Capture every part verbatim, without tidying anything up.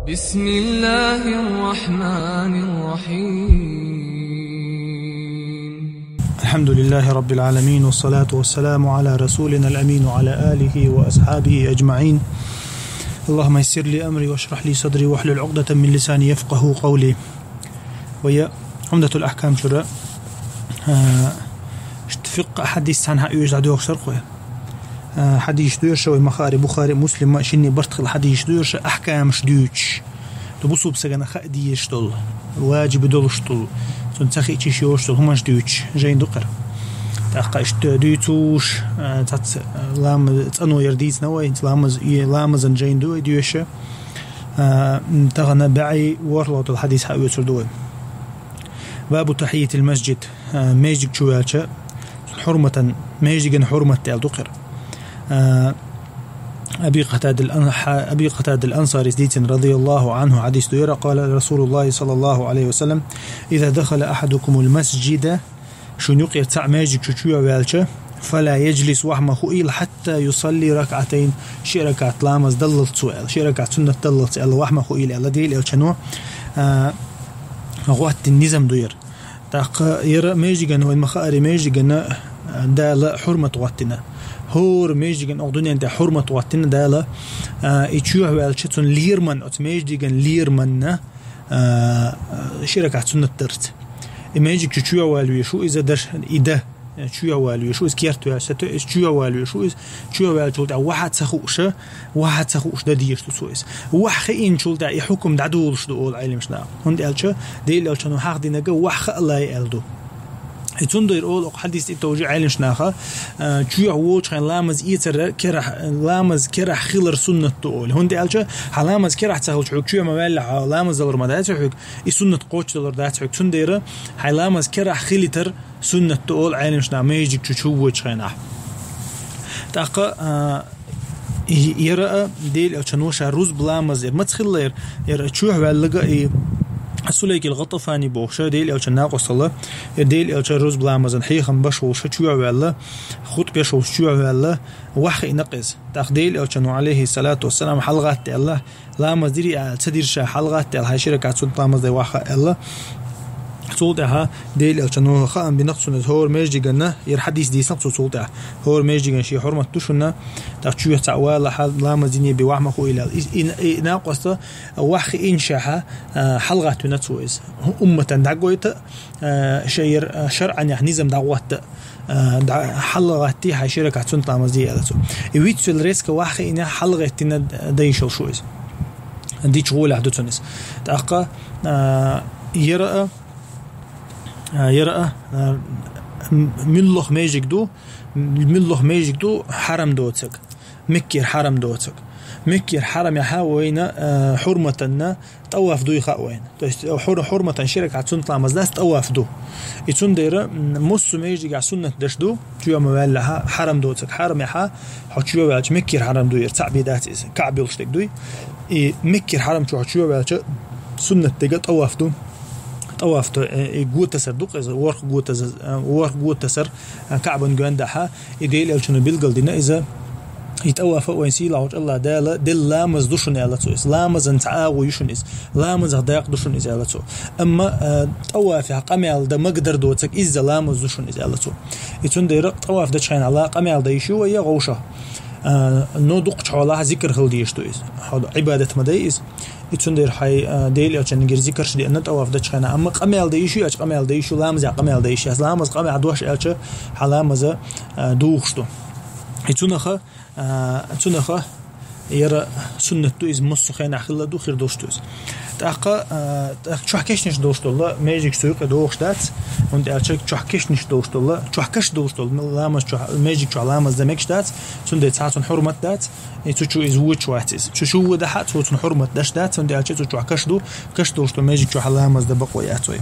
بسم الله الرحمن الرحيم. الحمد لله رب العالمين، والصلاة والسلام على رسولنا الأمين وعلى آله وأصحابه أجمعين. اللهم يسر لي أمري واشرح لي صدري واحلل عقدة من لساني يفقهوا قولي. Вай Умдатул Ахкам чура, а, ишта фикъхӀ хьадис цхьанхьа уьш дӀадоьхуш дар-кх вай. А, хьадис ду ерш вай Махари, Бухари, Муслима, шинне барт хила хьадис ду ерш, ахкамаш дуьйцуш. Ду бусулба сагана хаа дезаш долу, важиб долуш долу, цунна ца хиъча йиш йолуш долу хӀуманаш дуьйцуш, жайн ду-кх ира. ТӀаккха ишта дуьйцуш, а, цац, а, лам-, цӀано яр дийцина вай, ламаз, и ламазан жайн ду вай доьша. А, м, тахана бӀе ворхӀалгӀа долу хьадис хьаоьцур ду вай. Бабу тахьийятил масжид, а, междиг чу ваьлча, хьурматан, междиган хьурмат аьлла ду-кх ира. А, Аби Къатадал ан-, хьа-, Аби Къатадал Ансарис дийцина, радияллаху анху, хьадис ду ира, къала Расулуллахи саллаллаху алейхи ва саллям: «Иза дахала ахьадукумул масжида», шун юкъера цхьаъ междиг чу чоьхьа ваьлча, «фала яжлис», вахь ма хуийла, «хьатта юсалли ракаатайн», ши ракаат ламаз даллалц цо аьлла, ши ракаат суннат даллалц аьлла, вахь ма хуийла аьлла, Делан Элчано, а, гӀоттина низам ду яр. ТӀаккха яра междиган, вайн ма хаари междиган, а, Дала хьурмат гӀоттина. ХӀора междиган окху дуьнен тӀехь хьурмат гӀоттина Дала, а, и чоьхьа ваьлча цунна лерман, оцу междиган лерманна, а, ши ракаат суннат дарца. И междиг чу чоьхьа валавеш ву иза даш, и да, чоьхьа валавеш ву иза, керт ваьлча, сато иза чоьхьа валавеш ву иза, чоьхьа ваьллачул тӀаьхьа ваха ца хууша, ваха ца хууш дан дезаш ду цо иза. Ваха хиъначул тӀаьхьа и хьукум дӀадолуш ду олу Ӏелимаш наха. ХӀунда аьлча Делан Элчано хьахдинарг ваха хаа лай аьлла ду. И цундела олу окху хьадис тӀе товжа Ӏелимаш наха, а, чоьхьа волчу хенахь ламаз эцар керахь, ламаз керахь хилар суннат ду олу. ХӀунда аьлча хьан ламаз керахь ца хилча хьоьга чоьхьа ма ваьллехь, ламаз далур ма дац хьоьга, и суннат кхочушдалур дац хьоьга. Цундела хьайн ламаз керахь хилийтар суннат ду олу Ӏелимаш наха междиг чу чу воьдучу хенахь. ТӀаккха, а, и-, яра а Делан Элчано ша рузба ламаз яр. Маца хилла яр, яра чоьхьа ваьлларг и Сулайкил ГӀатӀафани бохуш, Делан Элчан накъосталла, яра Делан Элчан рузба ламазан хьехам беш волуш чоьхьа ваьлла, хутӀба еш волуш чоьхьа ваьлла, ваха хиъна-кх иза. ТӀаккха Делан Элчано, алейхи салату вассалам, хьалагӀатта аьлла, ламаз дирий аьлла, ца дира ша, хьалагӀатта аьлла, хьайн ши ракаат суннат ламаз дай ваха аьлла. Цул тӀаьхьа Делан Элчано хаам бина-кх цунна, хӀора междиганна, яра хьадис дийцина-кх цо цул тӀаьхьа. ХӀора междиган шен хьурмат ду шуна, тӀаккха чоьхьа цхьаъ валахь, ламаз дине бен ваха ма хуийла аьлла. И, и, и накъоста ваха хиъначул тӀаьхьа, а, хьалагӀатта вина цо иза. Умматан дӀагойта, а, шайра, а, шарӀанехь низам дӀагӀотта. А, дӀа-, хьалагӀаттий, хьайн ши ракаат суннат ламаз де аьлла цо. И вицвелла резко ваха хиъна, хьалагӀеттина дан йиш йолуш ву иза. Дича гӀолехь ду цунна иза. ТӀаккха, а, яра а, а, яра а, а, м-, муьлхха междиг ду, м-, муьлхха междиг ду хьарам доцург. Меккера хьарам доцург. Меккера хьарамехь вайна, а, хьурматанна тӀаваф дуй хаьа вайна. То есть, хьур-, хьурматан ши ракаат суннат ламаз дац, тӀаваф ду. И цундела, м, массо а междигехь суннат деш ду, чоьхьа ма ваьллехь, хьарам доцург. Хьарамехь хьо чоьхьа ваьлча, Меккера хьарам дуй яра, цхьаъ бен дац иза, КаӀба йолуш дерг дуй. И Меккера хьарам чу хьо чоьхьа ваьлча, суннат дерг тӀаваф ду. ТӀаваф ду, э, и го тасар ду-кх иза, ворхӀ го тасар, э, ворхӀ го тасар, э, КаӀбан гондахьа. И Делан Элчано билгал дина иза, и тӀаваф а вайн сийлахьчу АллахӀ Дала делла ламаз ду шуна аьлла цо иза. Ламазан цхьа агӀо ю шуна иза. Ламазах дакъа ду шуна иза аьлла цо. Амма, а, тӀавафехь къамел дан магадар доцург изза ламаз ду шуна иза аьлла цо. И цундела тӀаваф дечу хенахь ла къамел дан йиш ю вай я вовшах. А, но дукхачу хьолахь зикр хила дезаш ду иза. Хьо Ӏибадат ма дай иза. И цундела хьайн, а, Делан Элчанна гира зикарш деана тӀаваф дечу хенахь. Амма къамел дан йиш ю, аьлча къамел дан йиш ю, ламазехь къамел дан йиш ю. Ламаз къамехь дош аьлча, хьан ламаз, а, духуш ду. И цунаха, а, цунаха яра суннат ду иза, массо а хенахь хилла ду, хир долуш ду иза. ТӀаккха, а, тӀаккха чохь кешнаш долуш долу, междиг чу юкъе догӀуш дац, хӀунда аьлча чохь кешнаш долуш долу, чохь каш долуш долу, ламаз чохь, междиг чохь ламаз дан мегаш дац, цундела цхьа цунна хьурмат дац. И цу чу иза вочу вац иза. Цу чу водахьа, цо цунна хӀурмат даш дац, цундела аьлча цу чохь каш ду, каш долуш ду, межиг чохь ламаз дан бакъо яц вай.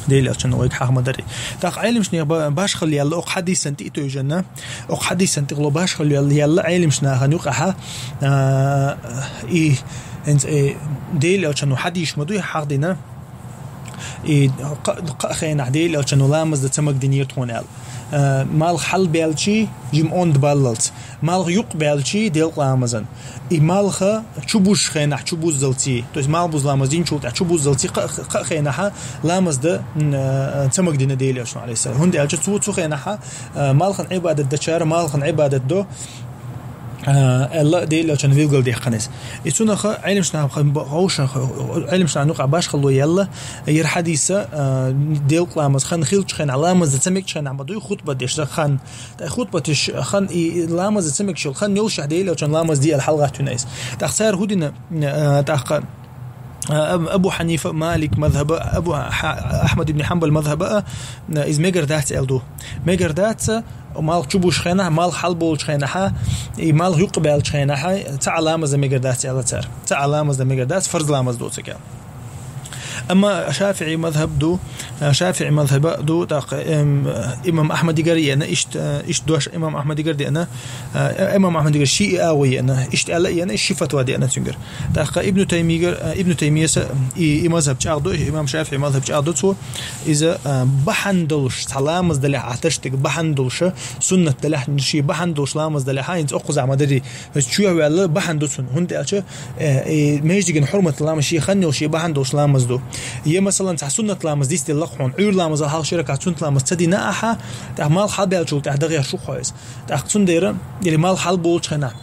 Делан Элчано вайга хьаха ма дарий. ТӀаккха Ӏелимашна ба-, башхалла яьлла, окху хьадисан тӀе а тевжина, окху хьадисан тӀе хилла башхалла яьлла, яьлла Ӏелимашнахана юкъахьа, а, и, хӀинца, э, Делан Элчано хьадисаш ма дуй хьахдина, и кха-, кхаа хенахь Делан Элчано ламаз дан ца магадинера тхуна аьлла. Э, малх хьалбаьлчи, жим онд баллалц. Малх юкъ баьлчи делкъа ламазан. И малх чубузаш хенахь чубуззалци. То есть малх буза ламаз динчул тӀехь чубуззалци кхаъ, кхаъ хенахьа ламаз да, м, э, ца магадина Делан Элчано, алейхиссалам. ХӀунда аьлча цу, цу хенахьа, э, малхан Ӏибадат дачара, малхан Ӏибадат до, э, аьлла Делан Элчано вилгал дехканес. И цунаха Ӏилмаш нах хан ба-, хауша, Ӏилмаш нах нукъа башхало яьлла, ер хьадиса, э, делкъа ламаз хан хилча хенахь, ламаз да ца мегча хенахь ма дуй хутба деш за хан. ТӀаккха хутбаташ хан и ламаз ца мегаш йола хан йолшехь Делан Элчано ламаз диъал хьалгӀаттуьнайс. ТӀаккха цара хӀу дина, э, тӀаккха, э, Аб-, Абу Хьанифа, Малик мазхаба, Абу Ха-, Ахмад ибн Хьанбал мазхаба, э, из мегар дац аьл ду. Мегар дац, малх чубузаш хенахь, малх хьалболча хенахьа, и малх юкъ баьлча хенахьа, цхьа а ламаз да мегар дац аьлла цара. Цхьа а ламаз да мегар дац, фарз ламаз доцаг аьлла. Амма ШафиӀи мазхаб ду, э, ШафиӀи мазхаба ду, тӀаккха, эм, имам Ахмадигар йена, ишт, э, ишт дош имам Ахмадигар дена, э, имам Ахмадигар ши и агӀо йена, ишт аьлла йена, ши фатва дена цунгар. ТӀаккха Ибну Таймигар, э, Ибну Таймияса и, и мазхаб чӀагӀ ду, имам ШафиӀи мазхаб чӀагӀ ду цо, иза, э, бахьан долуш, цхьа ламаз далехь, а таштиг бахьан долуша, суннат далехь, ши бахьан долуш ламаз далехь, а, инца оккхуза ма дари, чу ваьлла бахьан ду цунна. ХӀунда аьлча, э, и междиган хьурмат ламаз ши хан йолу ши бахьан долуш ламаз ду. Е, масалан, цхьа суннат ламаз дицделла хьуна, Ӏуьйр ламаза хьалха шира кац суннат ламаз ца дина ахьа, тӀаккха малх хьалбаьлчул тӀехь дагӀер шу хьо иза. ТӀаккха цундела, или малх хьалболчу хенахь,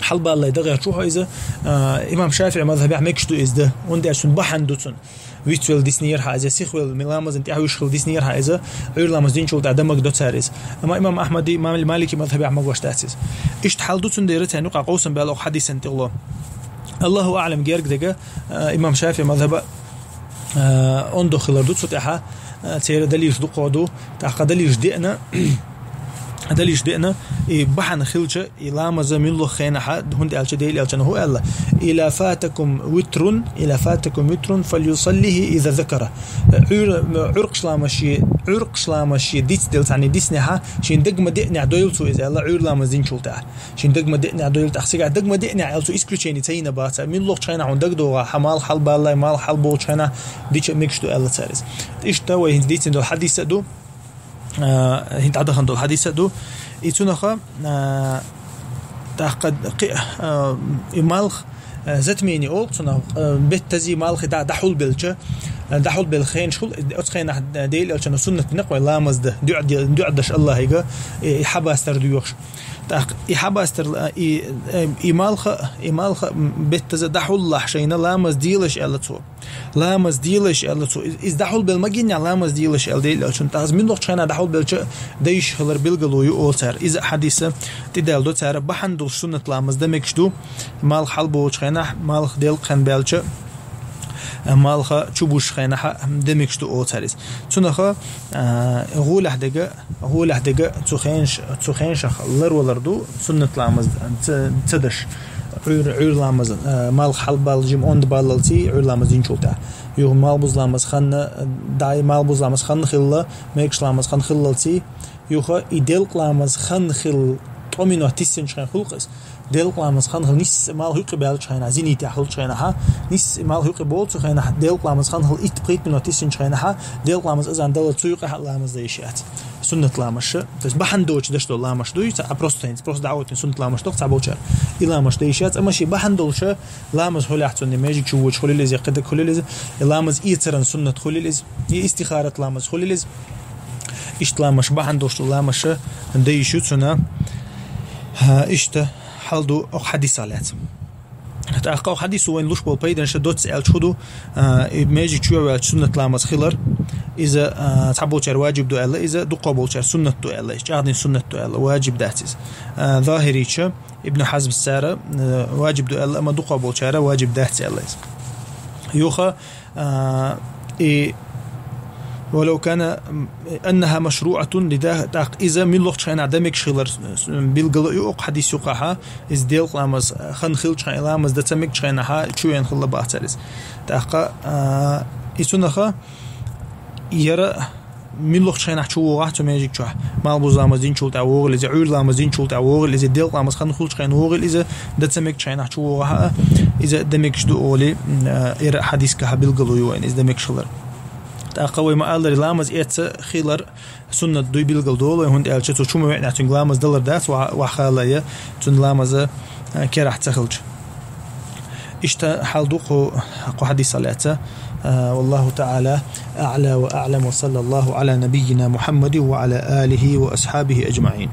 хьалбаллай дагӀер шу хьо иза, э, имам ШафиӀи мазхабехь мегаш ду иза да. ХӀунда аьлча цунна бахьан ду цунна. Вицвелла диснера хьа иза, сихвелла, ми ламазан тӀехь вуьш хилла диснера хьа иза, Ӏуьйр ламаз динчул тӀехь дан мага до цара иза. Амма имам Ахмади, имам Малики мазхабехь магош дац иза. Ишта хьал ду цундела, цхьаьна юкъа къовсам баьлла окху хьадисан тӀехула. Аллаху аӀлам герга дега, э, имам ШафиӀи мазхаба, э, ондо хилар ду цу тӀехьа, э, церан далилаш дукхо ду, тӀаккха далилаш деана, далилаш деана, и бахьана хилча, и ламаза муьллах хенахьа, хӀунда аьлча Делан Элчано хӀу аьлла: «Ила фатакум витрун, ила фатакум витрун, фальюсаллихи иза закара». Ӏуьйр-, Ӏуьркъаш ламаз ши, Ӏуьркъаш ламаз ши дицдел цхьаьна диснехьа, шин даг ма деънехь дойла цо иза аьлла, Ӏуьйр ламаз динчул тӀехь. Шин даг ма деънехь дойла тӀаккха цига даг ма деънехь аьлла цо исключение ца йина бац. Муьллах чхайна хьуна даг догӀа, хьа малх хьалбаллай, малх хьалболчхайна дича мегаш ду аьлла цара иза. Иштта вай хӀинца дийцина долу хьадиса а ду, а, хӀинца дӀадахана долу хьадиса а ду. И цунаха, а, тӀаккха кхи-, а, и малх, а, затмени олу цунах, а, беттази малхи дӀа-, дӀахьулбелча, а, дӀахьулбелла хенаш хуьлу, оцу хенахь Делан Элчано суннат дина кхой ламаз да, дуьӀа де-, дуьӀа даш Аллахьига, и, и хьабастар доьхуш. ТӀаккха и хьабастар, а, и, э, и малха, и малха, м, беттаза дӀахьуллахь шайна ламаз делаш аьлла цо. Ламаз делаш аьлла цо. Из, из дӀахьулбелла магиннехь ламаз делаш аьлла Делан Элчано. ТӀаккха из муьлхачу хенахь дӀахьулбелча дайша хилар билгало ю олу цара. Иза а хьадиса тӀедаьлла до цара, бахьана долуш суннат ламаз дан мегаш ду. Малх хьалболучу хенахь, малх делкъа хан баьлча, малха чубузуш хенахьа дан мегаш ду олу цара иза. Цунаха, а, гӀолехь дега, гӀолехь дега цу хенаш-, цу хенашах ларвалар ду, суннат ламаз ца, ца даш. Ӏуьйр-, Ӏуьйр ламаз, а, малх хьалбалла жима онда баллалций, Ӏуьйр ламаз динчул тӀехь. Юха малх буза ламаз ханна, дай малх буза ламаз ханна хилла, мегаш ламаз ханна хиллалций. Юха и делкъа ламаз ханна хилла тӀо минот тиссинчу хенахь хуьлу-кх иза. Делкъа ламаз ханна хилла нисса малх юкъе баьллачу хенахь, зенитехь хилчу хенахьа, нисса малх юкъе болчу хенахь, делкъа ламаз ханна хилла итт-пхийтта минот тиссинчу хенахьа, делкъа ламаз азан далла цу юкъехь а ламаз дан йиш яц. Суннат ламазша, то есть бахьана доцуш даш долу ламазаш дуй, ца, а просто хӀинца, просто дӀа а оьцуш суннат ламазаш доккху цхьаболчара. И ламазаш дан йиш яц, амма ши бахьана долуша ламаз хуьлехь цунна, межиг чу вочу хуьлил иза, кхидак хуьлил иза, и ламаз эцаран суннат хуьлил иза, и истихарат ламаз хуьлил иза. Иштта ламазаш бахьана долуш ду ламазша дан йиш ю цунна. Ха, иштта хьал ду окху хьадисах лаьцна. ТӀаккха хьадисо вайн луш болу пайданаш доцца аьлча хӀу ду, а, и межиг чу ваьлча суннат ламаз хилар, иза, а, цхьаболчара ваджиб ду аьлла, иза дукхо болчара суннат ду аьлла, иза чӀагӀдина суннат ду аьлла, ваджиб дац иза. А, захирийча, Ибн Хьазм цара, а, ваджиб ду аьлла, амма дукхо болчара ваджиб дац аьлла иза. Юха, а, и, ولو كان أنها مشروعة لذا، тӀаккха иза муьлхачу хенахь дан мегаш хилар, с-, с-, билгало ю окху хьадис юкъахьа, иза делкъа ламаз хан хилчу хенахь, ламаз дан ца мегачу хенахьа, чу вен хилла бахцара иза. ТӀаккха, а, и цунаха яра муьлхачу хенахь чу вогӀахь цу межиг чохь, малх буза ламаз динчул тӀехь вогӀийла иза, Ӏуьйр ламаз динчул тӀехь вогӀийла иза, делкъа ламаз хан хилчу хенахь вогӀийла иза, дан ца мегачу хенахь чу вогӀахь а, иза дан мегаш ду олий, м, а, яра хьадискахьа билгало ю вайн, иза дан мегаш хилар. ТӀаккха вай ма-аллара, ламаз эца хилар суннат дуй билгал долу вай, хӀунда аьлча цу чу ма веъна цуьнга ламаз далар дац, ва-, ваххала я цуьнан ламаза, а, керахь ца хилча. Иштта хьал ду кху, кху хьадисах лаьцна. А, والله تعالى أعلى وأعلم، وصلى الله على نبينا محمد وعلى آله وأصحابه أجمعين.